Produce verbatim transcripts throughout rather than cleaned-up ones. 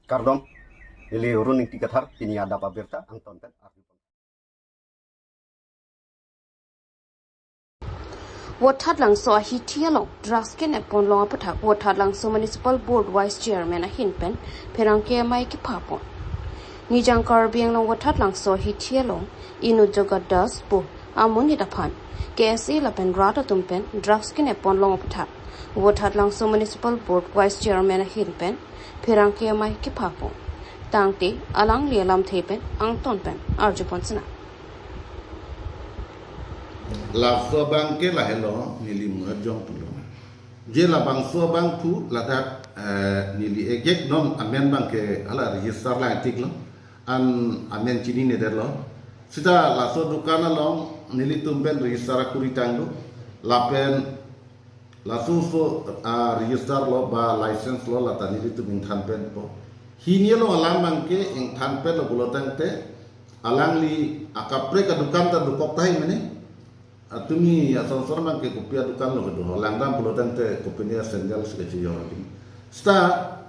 Kardom, neli Run Ingti Kathar, pini adap abirta angton pen arju. Vothatlangso ahithi along drugs kenep ponlong aputhak Vothatlangso Municipal Board Vice Chairman ahin pen pherangke amei kepapon. Nijang Karbi Anglong Vothatlangso ahithi along inut Jagat Das pu amonit aphan K S A lapen rat atum pen drugs kenep ponlong aputhak Vothatlangso Municipal Board Vice Chairman ahin pen pherangke amei kepapon. Tangte alangli alamthe pen angton pen arju pon sina. Laso abangke lahelo neli muhat jong pulo. Je labangso abangphu ladak, eh, neli egek non amen abangke hala register lang tik lo. An amen chinine detlo. Seta laso dukan along nelitum pen register akuri tanglo. Lapen laso so, ah, register lo ba license lo lata nelitum ingthan pen po. Hini along alam abangke ingthan pen lo pulo tangte alangli akaprek adukan ta dokok tahai mene. Atumi asonsor abangke kopi adukan lo kedo. Langdam pulo tangte kopine sandal si kachijor di. Seta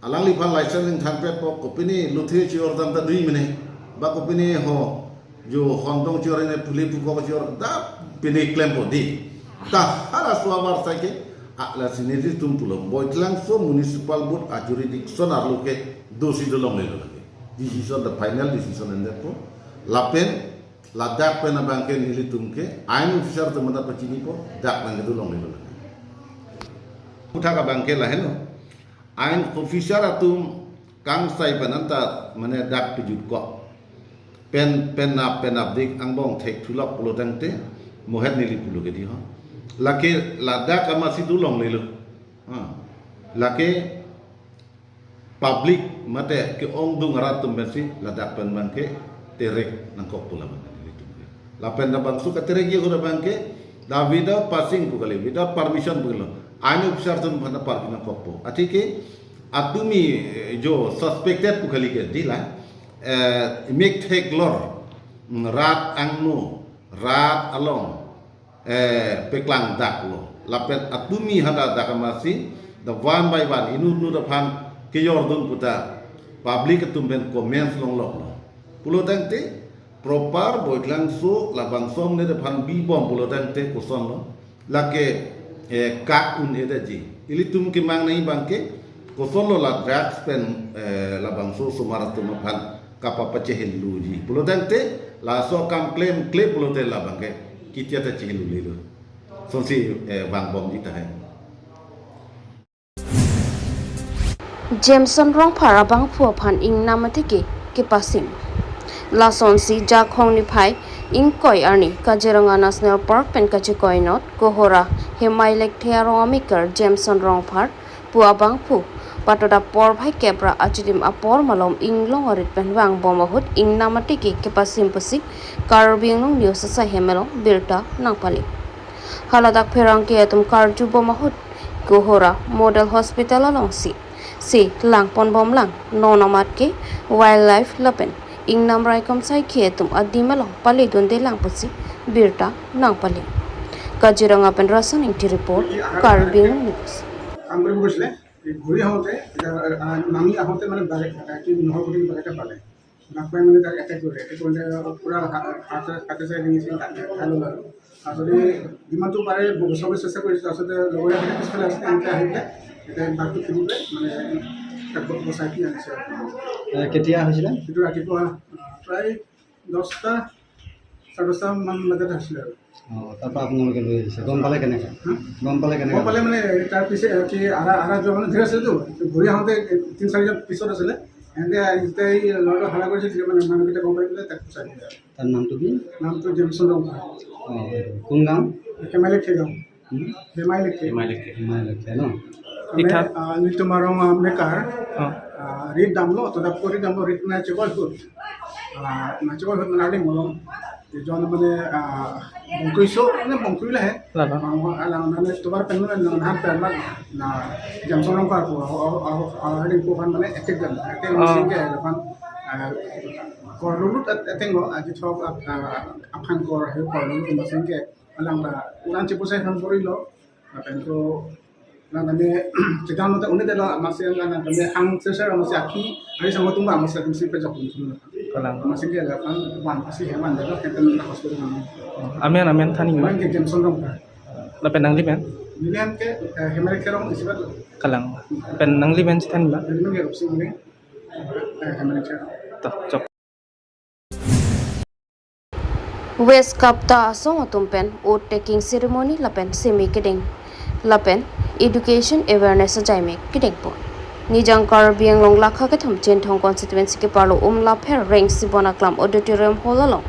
alangliphan license ingthan pen po kopine lothe chijor dam ta dui mene. Ba kopine ho jo hondong chijor ne pule pukok chijor da pine klempo di. Ta halaso abar sai ke, ah, lasi nelitum pulo Vothatlangso Municipal Board a jurisdiction arlo ke dosi dolonglelo lake. Decision, the final decision endetpo. Lapen ladak pen abangke nelitum ke ain officer atum mata pachinipo, dak nangkedolong nelo. Aputhak abangke lahelo. Ain officer atum kangsai pen anta mane dak pejut ko. Pen, pen nap, pen nap dik angbong thek thulok pulo tangte mohet neli pulo ke di ho. Lake ladak amatsi dolonglelo. Ha. Lake public mate ke-ongdung arat atum pensi ladak pen abangke terek nangkok pu labang nelitum ke. Lapen labangso katerek ye ahut abangke da without passing pu kali, without permission pu kali. Ain officer atum aphan parking nangkokpo. Athe ke atumi, eh, jo suspected pu kali ke di la, eh, mek theklor, mm, rat angno, rat along, eh, peklang dak lo. Lapen atumi hada dak amatsi, the one by one, inut inut aphan kejordun puta, public atum pen comments longlok lo. Pulo tangte, proper Vothatlangso labangso amonit aphan bibom pulo tangte koson lo. Lake, eh, kak un-edaji. Ilitum kemang nai abangke, koson lo la drugs pen, eh, labangso osomar atum aphan kapapachehelu ji. Pulo tangte, laso akam klemkle pulote labangke ketia ta chehelulelo. Sonsi, eh, vangbomji tahai. Jameson Rongphar abangphu aphan ingnam atike kepasim. Lasonsi Jakhong niphai ingkoi arni Kaziranga National Park pen kachekoi not Kohora Hemai Lekthe arong amekar Jameson Rongphar pu abangphu, patoda porphai kep ra achidim apor malom inglong arit pen vangbom ahut ingnam atike kepasim pusi Karbi Anglong News asai hem along birta nangpale. Haladak pherangke atum karjubom ahut Kohora Model Hospital alongsi si langponbomlang, non amat ke wildlife lapen ingnam raikom saikhi atum adim along paledundelang pusi birta nangpale. Kaziranga pen Rasan Ingti report, Karbi Anglong News. কাম কৰিব গৈছিলে। এই ঘূৰি আহোঁতে এতিয়া, আহ, নামি আহোঁতে মানে বাঘে, আহ, কি নহৰগুটি বাঘ এটা পালে। বাঘ পাই মানে তাক এটেক কৰিলে। এটেক কৰোঁতে পূৰা হা-, হাতে, হাতে চাই ডিঙি চিঙি কাটি খাই ল'লে আৰু। আচলতে যিমানটো পাৰে বচাবলৈ চেষ্টা কৰিছে। আচলতে লগৰীয়া পিছফালে আছে, এনেকৈ আহি পেলাই এতিয়া বাঘটো খেদি পেলাই মানে তাক ব-, বচাই পেলাই আনিছে আৰু। এ, কেতিয়া হৈছিলে? এইটো ৰাতিপুৱা, আহ, প্ৰায় দহটা, চাৰে দহটা মান বজাত আছিলে আৰু। অ, তাৰ পৰা আপোনালোকে লৈ আহিছে, গম পালে কেনেকে? হা? গম পালে কেনেকে? গম পালে মানে তাৰ পিছে কি আহা, আহা যোৱা মানুহ ধেৰ আছিলেতো, ঘূৰি আহোঁতে তিনি চাৰিজন পিছত আছিলে। এনেকে যেতিয়া এই ল'ৰাটো হাল্লা কৰিছে, তেতিয়া মানে মানুহকেইটা গম পাই পেলাই তাক গুচাই দিলে আৰু। তাৰ নামটো কি? নামটো জেমছন ৰংফাৰ। অ, কোন গাঁও? একেমাইলে খেগাঁও। হুম? হেমাই লেকে। হেমাই লেকে। হেমাই লেকে ন? মানে, ইথাত? আহ, নিতুমাৰং, আহ, মেকাৰ, অ। আহ, rit damlo, todap ko rit damlo, rit na chebol hut. Ah, na chebol hut na aling molong. Ijon mane, ah, bongkui so, mane bongkui lahe. Lalo. Ah, alang mane tobar pen mane na han pen mane na jam sorong par ko, ah, ah, ah, aling ko han mane etik jam. Etik Oh. Masing ke, lapan, ah, korlulut et-, eteng lo, aji thok, ah, ah, aphan kor, he korlulut masing ke. Alang la, uran chipusai khan porilo, lapen to, Nang kami cedam nota unit adalah masih yang kan kami hang sesar masih aki hari sama tumba masih akan si pejok pun semua. Kalang. Masih dia akan wan pasti hewan adalah yang kami tak hospital kami. Amen, amen, tani ma. Amen ke Jameson dong. Lapen nanglimen? Nelian ke eh, Hemari Kerong isibat. Kalang. Pen nanglimen si tani ma? Nelian ke Rupsi Uling. Eh, Hemari Kerong. Toh, chok. West Kapta asong atum pen oath taking ceremony lapen semi kedeng lapen education awareness ajaimek kedengpo. Nijang Karbi Anglong lakha kethom Chinthong constituency keparlo Umlapher Reng Sibon Aklam auditorium hall along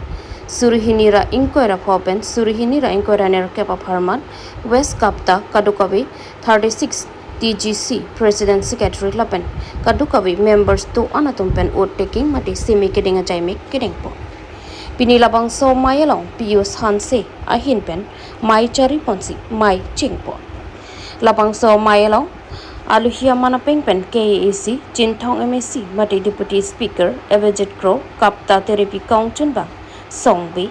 suri hini ra ingkoi ra pho pen suri hini ra ingkoi ra nerkep apharman West Kapta kadokave thirty six T G C President Secretary lapen kadokave members do-an atum pen oath taking mate semi kedeng ajaimek kedengpo. Pini labangso amei along Pius Hanse ahin pen mei chari ponsi mei chingpo. Labangso amei along aluhi aman apeng pen K A A C Chinthong M A C mate Deputy Speaker Avijit Kro, Kapta Teripi Kongchunbang Songbi,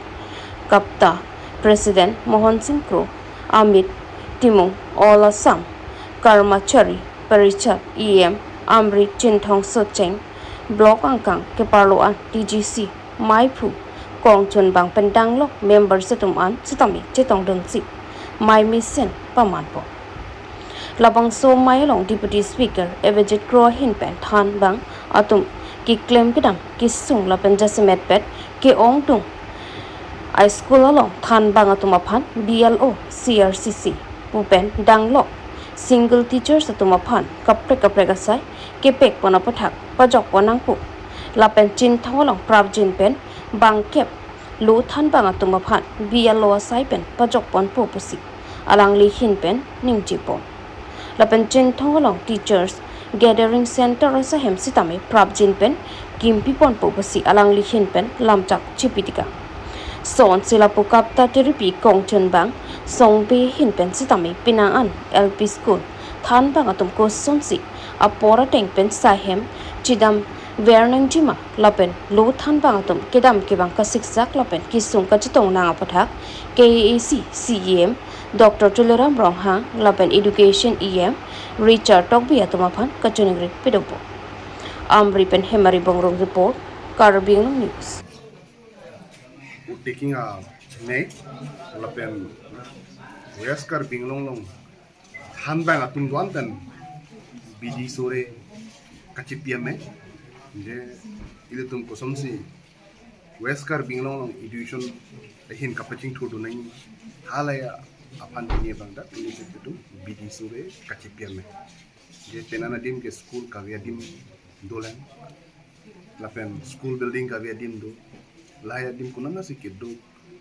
Kapta President Mohan Singh Kro, Amit Timung, All Assam Karmachari Parishad E M Amri Chinthong Socheng, Block angkang keparlo an T G C meiphu Kongchunbang pen danglok members atum an sitame chetongdunsi mei mesen pamanpo. Labangso amei along Deputy Speaker Avijit Kro ahin pen thanbang atum keklem kedam kesung lapen jasemet pet ke-ongdung a school along thanbang atum aphan B L O, C R C C pu pen danglok single teachers atum aphan kaprek kaprek asai kepek pon aputhak pajok pon nangpo. Lapen Chinthong along prapjin pen bangkep lo thanbang atum aphan B L O asai pen pajok ponpo pusi alangli ahin pen ningjepo. Lapen Chinthong along teachers gathering center asai hem sitame prapjin pen kimpi ponpo pusi alangli ahin pen lamchak chipi tikang. Sonsi lapu Kapta Teripi Kongchunbang Songbi ahin pen sitame penang an L P school thanbang atum kosonsi apor ateng pen sai hem chedam ver nangjima lapen lo thanbang atum kedam kevang kasiksak lapen kesung kachetong nang aputhak K A A C C E M Doctor Tuliram Ronghang lapen Education E M Richard Tokbi atum aphan kachiningri pidopo. Amri pen Hemari Bongrung report, Karbi Anglong News. Taking a name lapen West Karbi Anglong along thanbang atum do-an pen bidi sore kachipiame. Je ilitum kosonsi West Karbi Anglong along education ahin kapachingthurdun nang halai aphan pini abang dak initiative atum bidi sore kachipiame. Je penang adim ke school kave adim dolang lapen school building kave adim do, lahai adim konatsi kedo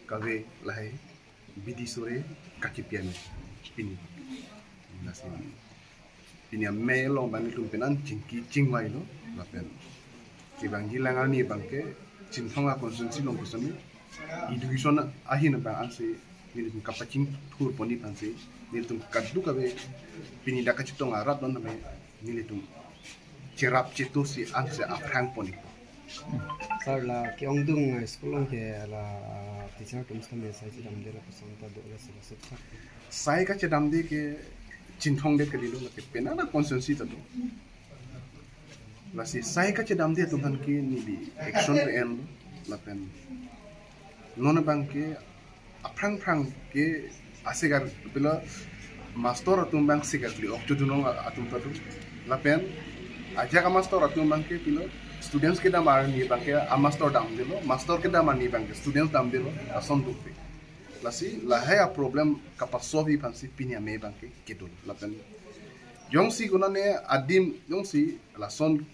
kave lahai bidi sore kachipiame pini. Lasi pini amei along bang itum penang chingki chingvailo lapen kevangji lang arni abang ke Chinthong a constituency along kosonsi education ahin abang ansi nelitum kapachingthur ponji aphansi nelitum kadokave pini dak kachetong arat non name nelitum cherap chetu si ansi aphrang ponji. Sir, la ke-ongdung school along ke la teacher atum sitame sai chedamde lapuson ta do, lasi la suthak. Sai kachedamde ke Chinthong det kalilo, lake penang a constituency ta do. Lasi sai kachedamde atum aphan ke neli action pe-enlo lapen non abang ke aphrang phrang ke asegar pilo master atum abang segar kli ok chudunong atum ta do. Lapen ajak a master atum abang ke pilo students kedam arni abang ke a master damdelo, master kedam arni abang ke students damdelo, ason dukpe. Lasi lahai a problem kapasolve aphansi pini amei abang ke kedo. Lapen jongsi konane adim jongsi lason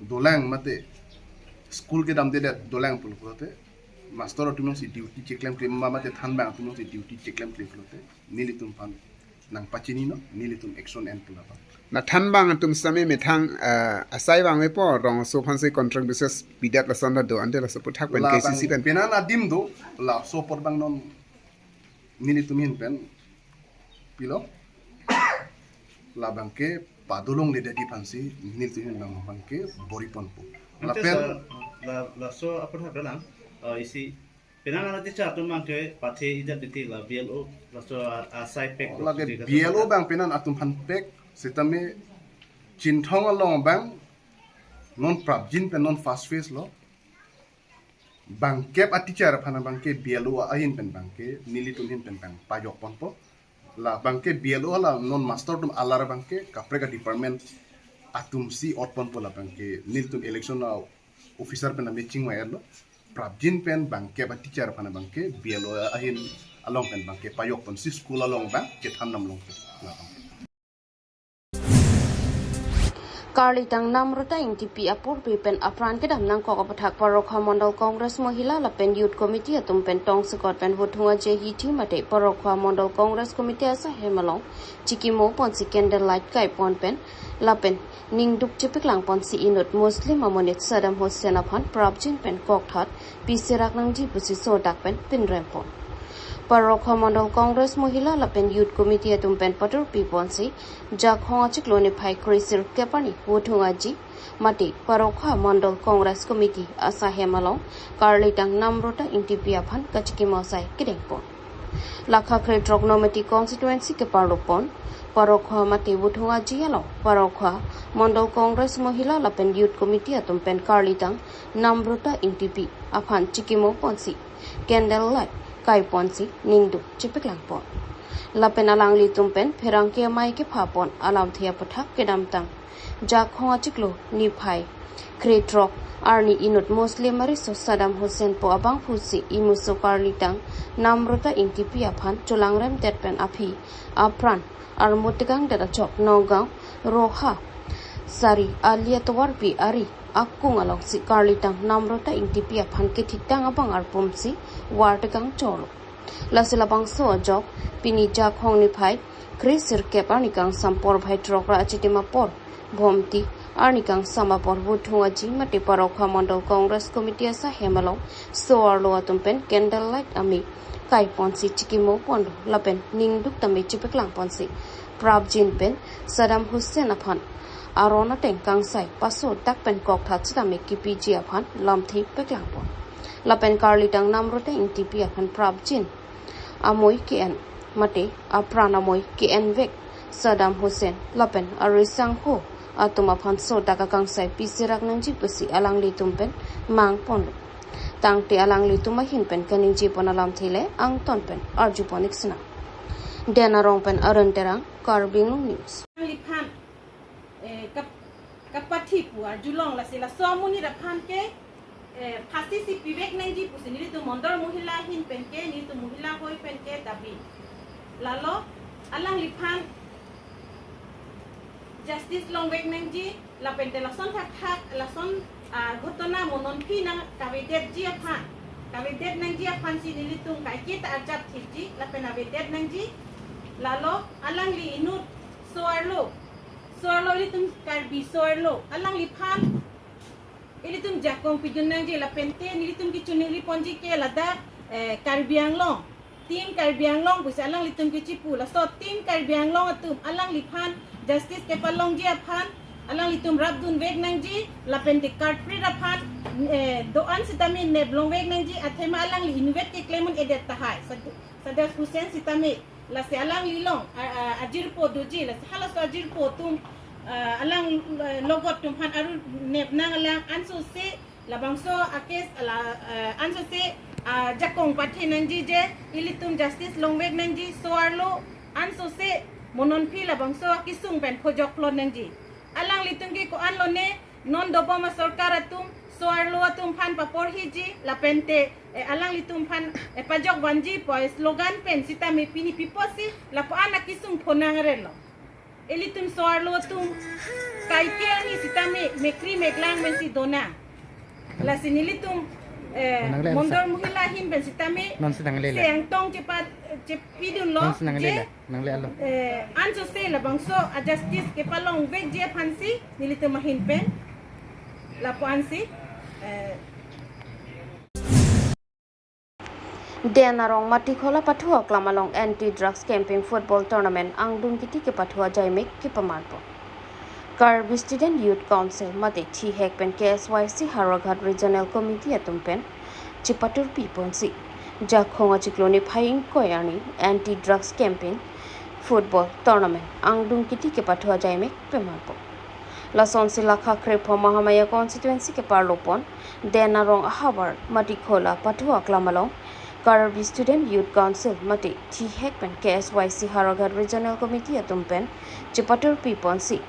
dolang mate school kedamdedet dolang pulo pulote master atum jongsi duty cheklemklem ma mate thanbang atum jongsi duty cheklemklem pulote nelitum aphan nangpachinilo, nelitum action en pulo abang. Na thanbang atum sitame methang eh, asai vangvepo, rong aso aphansi contract basis bidat lason ta do, ante laso aputhak pen Labang K C C pen. Penang adim do, laso apot abang non nelitum ahin pen pilo labang ke padolongledetji aphansi nelitum ahin abang ke bor-i ponpo. Ante lapen sir, la laso aputhak dalang eh, isi penang ana teacher atum abang ke pathe ida titi la B L O laso a- asai pek. Lake B L O abang penang atum aphan pek Sitame Chinthong along abang non prapjin pen non first phase lo. Bangkep a teacher aphan abangke B L O ahin pen abangke nelitum ahin pen abang pajok ponpo. La abangke B L O la non master atum alar abangke kaprek a department atum si ot ponpo, la abangke nelitum election a officer pen a matching wai lo. Prapjin pen bangkep a teacher aphan abangke B L O ahin along pen abangke pajok ponsi school along abang chethan dam longpo. La abangke. Karlitang Namrata Ingtipi apurbi pen apran kedam nangkok aputhak Parokha Mondol Congress Mohila lapen Youth Committee atum pen tongsekot pen vothung aje hithi mate Parokha Mondol Congress Committee asahem along chikimo ponsi candle light kai pon pen lapen ningduk chepeklang ponsi inut Muslim amonit Saddam Hussein aphan prapjin pen kokthat pisirak nangji pusi sodak pen pinrem pon. Parokha Mondol Congress Mohila lapen Youth Committee atum pen paturpi ponsi Jakhong achiklo niphai kre sirkep arni vothung aje mate Parokha Mondol Congress Committee asahem along Karlitang Namrata Ingtipi aphan kachikimo asai kedeng pon. Lakha kre throk Nomati constituency keparlo pon Parokha mate vothung aje along Parokha Mondol Congress Mohila lapen Youth Committee atum pen Karlitang Namrata Ingtipi aphan chikimo ponsi candle light kai ponsi ningduk chepeklang pon. Lapen alanglitum pen pherangke amei kepha pon alamthe aputhak kedamtang Jakhong achiklo niphai kre throk arni inut Muslim ariso Saddam Hussein po abangphusi imuso Karlitang Namrata Ingtipi aphan cholangrem det pen aphi apran armut tekang det ajok Nagaon Roha Sari Alia tovarpi ari akung alongsi Karlitang Namrata Ingtipi aphan kethiktang abang arpumsi war tekang cholo. Lasi labangso ajok pini Jakhong niphai kre sirkep arni kangsam porphai throk ra achitim apor Bhomti arni kangsam apor vothung aje mate Parokha Mondol Congress Committee asahem along so-arlo atum pen candle light amei kai ponsi chikimo ponlo lapen ningduk tame chepeklang ponsi prapjin pen Saddam Hussein aphan aron ateng kangsai pasodak pen kokthat sitame kipiji aphan lamthe peklang pon. Lapen Karlitang Namrata Ingtipi aphan prapjin amoi ke-en mate apran amoi ke-envek Saddam Hussein lapen arisangho atum aphan sodak akangsai pisirak nangji pusi alanglitum pen mang ponlo. Tangte alanglitum ahin pen kaningje pon alamthe le angton pen arju pon ik sinang. Den Arong pen Aren Terang, Karbi Anglong News. Liphan, eh, kap-, kapathi pu arjulong lasi laso amonit aphan ke, eh, phasi si pivek nangji pusi nelitum Mondol Mohila ahin pen ke, nelitum Mohila ahoi pen ke dabi. Lalo alangliphan justice longvek nangji, lapen te lason thakthak, lason, ah, ghotona mo nonphi nangkavedetji aphan, kavedet nangji aphan si nelitum kaiketa arjap thekji, lapen avedet nangji, lalo alangli inut so-arlo, so-arlo ilitum Karbi so-arlo, alangliphan ilitum jakong pidun nangji lapen te nelitum kechoningri ponji ke ladak, eh, Karbi Anglong, Team Karbi Anglong pusi alanglitum kechipu, laso Team Karbi Anglong atum alangliphan justice kepalongji aphan alanglitum rapdunvek nangji, lapen te culprit aphan, eh, do-an sitame neplongvek nangji, athema alangli inutvet keklem un-edet tahai. Sad-, Saddam Hussein sitame, lasi alangli along, a, a, ajirpo doji, lasi halaso ajirpo atum, a, alang, eh, logot atum aphan aru nep nang alang, ansose labangso a-case la, eh, ansose, ah, jakong pathe nangji je, ilitum justice longvek nangji, so-arlo ansose mo nonphi labangso akesung pen phojok plot nangji. Alanglitum ke ko-an lone, non dobom asorkar atum so-arlo atum aphan paporhiji, lapen te, eh, alanglitum aphan, eh, pajok vanji pu slogan pen sitame pini pi apotsi lapu-an akesung phonang arelo. Ilitum so-arlo atum kaike arni sitame mekri meklang pensi dona. Lasi nelitum, eh, Nangle Mondol Mohila ahin pen sitame non si nangle le. Seng tong chepat, chepidunlo, non si nangle je, le. Nangle alo. Eh, ansose labangso a-justice kepalongvekji aphansi nelitum ahin pen lapu-ansi, eh, Den Arong Matikhola pathu aklam along anti drugs campaign football tournament angdung kiti kepathu ajaimek kepamarpo. Karbi Student Youth Council mate thihek pen K S Y C Howraghat Regional Committee atum pen chepaturpi ponsi Jakhong achiklo niphai ingkoi arni anti drugs campaign Football Tournament angdung kiti kepathu ajaimek pemanpon. Lasonsi lakha krepho Mahamaya constituency keparlopon Den Arong ahavar Matikhola pathu aklam along Karbi Student Youth Council mate thihek pen K S Y C Howraghat Regional Committee atum pen chepatur piponsi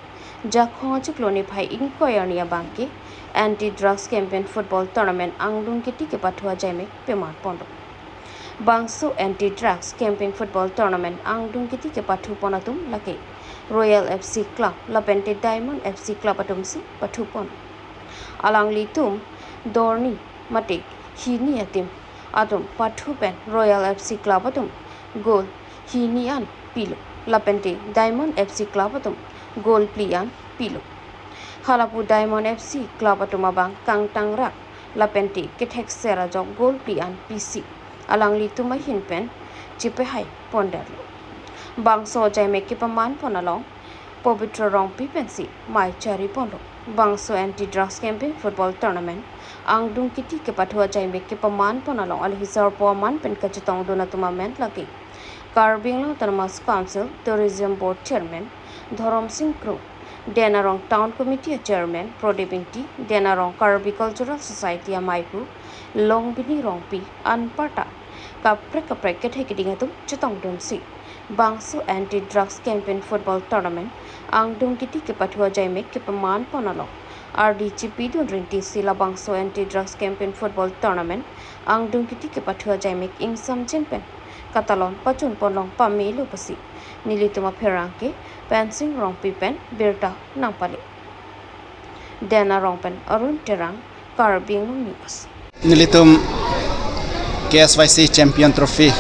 Jakhong achiklo niphai ingkoi arni abangke Anti Drugs Campaign Football Tournament angdung kiti kepathu ajaimek pemanponlo. Bangso Anti Drugs Campaign Football Tournament angdung kiti kepathupon atum lake Royal F C Club lapente Diamond F C Club atumsi pathupon. Alanglitum dorni mate hini atim atum pathu pen Royal F C Club atum goal hini an pilo lapente Diamond F C Club atum goal phli an pilo. Halapu Diamond F C Club atum abang kangtangrak lapente kethekser ajok goal phli an pisi alanglitum ahin pen chepehai pondetlo. Bangso ajaimek kepamanpon along Pobitro Rongpi pensi mei chariponlo. Bangso Anti Drugs Campaign Football Tournament angdung kiti kepathu ajaimek kepamanpon along alhi sarpo aman pen kachetongdun atum amen lake Karbi Anglong Autonomous Council Tourism Board Chairman Dhorom Sing Kro, Den Arong Town Committee Chairman Prodip Ingti, Den Arong Karbi Cultural Society ameipu Longbini Rongpi anparta kaprek kaprek kethe keding atum chetongdunsi bangso Anti Drugs Campaign Football Tournament angdung kiti kepathu ajaimek kepamanpon along ardi chipidun rintisi labangso Anti Drugs Campaign Football Tournament angdung kiti kepathu ajaimek ingsamjin pen katalon pachunpon long pamelo pusi nelitum apherangke Pensing Rongpi pen birta nangpale. Den Arong pen Arun Terang, Karbi Anglong News. Nelitum K S Y C Champion Trophy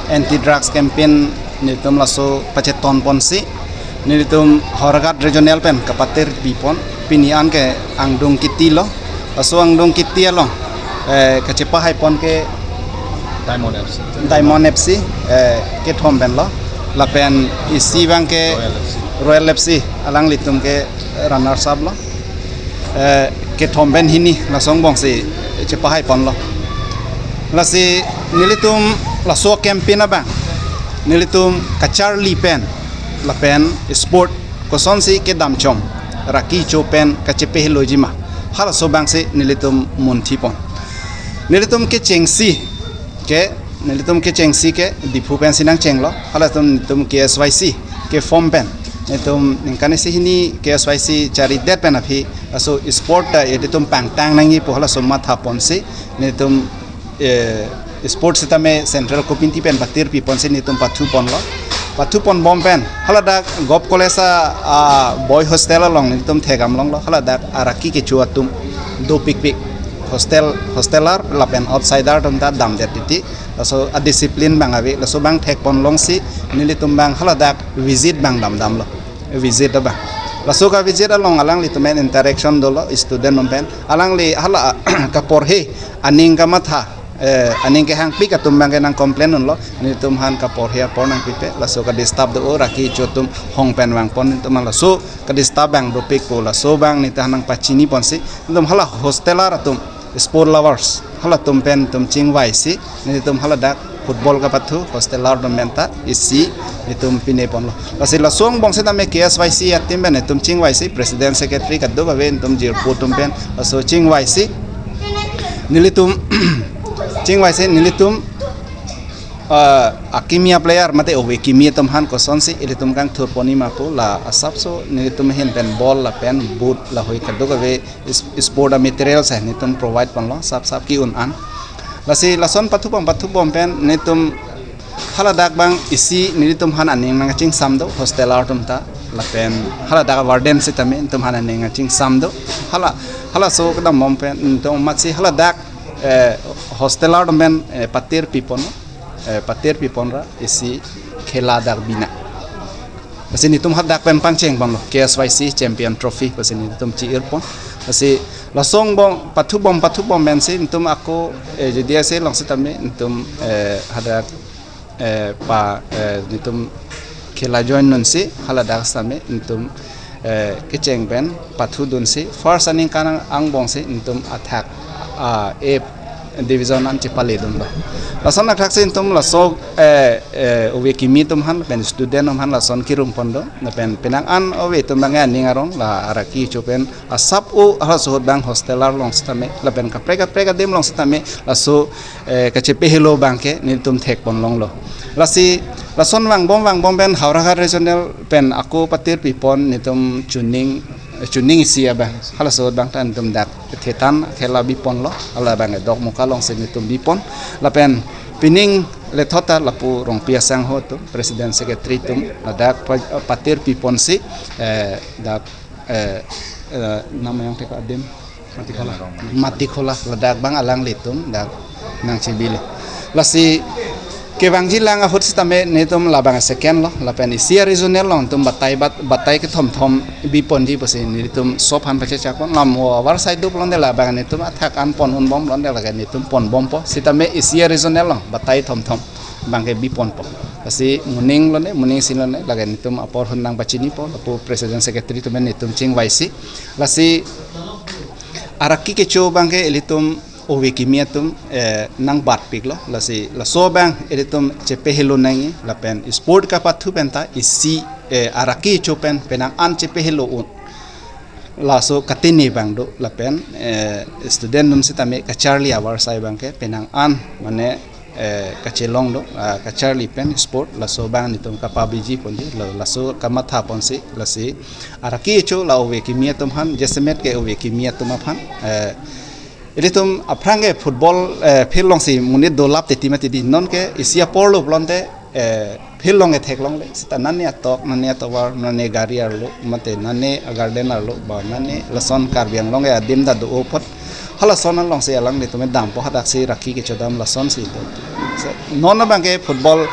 Anti Drugs Campaign nelitum laso pachetonponsi nelitum Howraghat Regional pen kapatir pipon, pini anke angdung kiti lo. Laso angdung kiti along, eh, kachepahaipon ke Diamond F C. Diamond F C, eh, kethom pen lo. Lapen isi abangke Royal F C. Royal F C, alanglitum ke runners up lo. Eh, kethom pen hini laso angbongsi chepahaiponlo. Lasi nelitum laso campaign abang nelitum kacharli pen lapen sport kosonsi kedamchom raki cho pen kachepeheloji ma, halaso abangsi nelitum munthipon. Nelitum kechengsi ke, nelitum kechengsi ke Diphu pensi nangchenglo, halatum nelitum K S Y C ke form pen. Nelitum ningkan isi hini K S Y C charidet pen aphi laso sport ta ilitum pangtang nangji pu halaso mathaponsi nelitum, eh, sport sitame Central Committee pen patir piponsi nelitum pathuponlo. Pathuponbom pen haladak Govt College a, a boy hostel along nelitum thekdamlonglo, haladak araki kecho atum dopikpik, hostel, hosteler lapen outsider atum ta damdet titi. Laso a discipline abang ave, laso abang thekponlongsi nelitum abang haladak visit abang damdamlo. Visit abang. Laso ka visit along alanglitum pen interaction dolo student atum pen. Alangli hala kaporhe aning kamatha, eh, aning kehangpik atum abangke nangcomplain unlo, nelitum aphan kaporhe apor nangpipe, laso ka disturb do, o raki cho atum hong pen vangpon, nelitum laso ka disturb abang dopik pu laso abang nelitum aphan nangpachiniponsi, nelitum hala hosteler atum, sport lovers, halatum pen nelitum chingvaisi nelitum haladak football kapathu, hosteler atum pen ta isi nelitum pineponlo. Lasi laso angbong sitame K S Y C a team pen nelitum chingvaisi, president secretary kadokave nelitum jirpo atum pen laso chingvaisi nelitum chingvaisi nelitum, ah, akimi a player mate ove kimi atum aphan kosonsi ilitum kangthurponji ma pu la asapso nelitum ahin pen ball lapen boot lahai kadokave is-, sport a materials nelitum provide ponlo, sap sap ke-un an. Lasi lason pathubom pathubom pen nelitum haladak abang isi nelitum aphan aning nangchingsam do, hosteler atum ta, lapen haladak warden sitame nelitum aphan aning nangchingsam do. Hala, halaso kedambom pen nelitum amatsi haladak, eh, hosteler atum pen, eh, patir pipon, eh, patir pipon ra isi khela dak binang. Lasi nelitum hadak pen pangchengponlo K S Y C Champion Trophy, lasi nelitum chi-irpon. Lasi laso angbong pathubom pathubom pensi nelitum ako, eh, J D S A along sitame nelitum, eh, hadak, eh, pa, eh, nelitum khela join dunsi haladak sitame nelitum, eh, kecheng pen pathudunsi first aningkan angbongsi nelitum athak, ah, eh, division an chepale dunlo. Lason athaksi netum laso, eh, eh, ove kimi atum aphan pen student atum aphan lason kirung pon do. Lapen penang an ove atum abang aning arong la araki kecho pen asap o halaso ahut abang hostel arlong sitame lapen kaprek kaprek adim along sitame laso, eh, kachepehelo abangke netum thek pon longlo. Lasi lason vangbom vangbom pen Howraghat regional pen ako patir pipon netum chuning, chuning isi abang. Halaso ahut abang ta netum dak thetan khela biponlo. Hala abang Dokmoka alongsi netum bipon. Lapen pining lethot ta lapu Rongpi asangho atum, president secretary atum, ladak pa-, patir piponsi, eh, dak, eh, eh, nama yang teka adim? Matikhola. Matikhola, ladak abang alanglitum dak nangchebile. Lasi kevangji lang ahut sitame netum labang second lo, lapen isi a-regional along netum batai bat-, batai kethom thom biponji pusi netum sop aphan pachechak pon. Lam o avar side duk londe labang netum athak an pon unbom londe lake netum ponbompo. Sitame isi a-regional along batai thom thom abangke biponpo. Lasi moning londe, moning isi londe, lake netum apor ahut nangpachinipo, lapu president secretary atum netum chingvaisi. Lasi araki kecho abangke ilitum ove kimi atum, eh, nangbatpiklo. Lasi laso abang ilitum chepehelo nangji, lapen sport kapathu pen ta isi, eh, araki kecho pen penang an chepehelo un. Laso katini abang do, lapen, eh, student atum sitame kacharli avar asai abangke penang an mane, eh, kachelong do, ah, kacharli pen sport, laso abang netum kapabiji ponji, la-, laso kamatha ponsi, lasi araki kecho la ove kimi atum aphan, jasemet ke ove kimi atum aphan, eh, ilitum aphrang ke football, eh, field alongsi monit dolap te tima tidi, nonke isi apor lo pulote, eh, field along ke theklongle, sita nane atok, nane atovar, nane gari arlo, mate nane garden arlo, ba nane lason Karbi Anglong ke adim ta do apot. Halason alongsi alanglitum dampo, hadaksi araki kecho dam lasonsi do. Se, non abangke football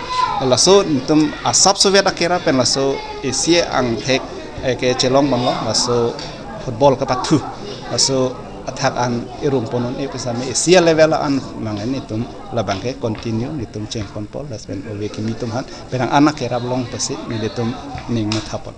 laso netum asap soviet akera pen laso isi angthek, eh, kechelong ponlo, laso football kapathu. Laso athak an irung pon un-e pu sitame isi a-level an abang netum labangke continue netum chengponpo, lapen ove kimi atum aphan penang an akerap long pusi nelitum ning mathapon.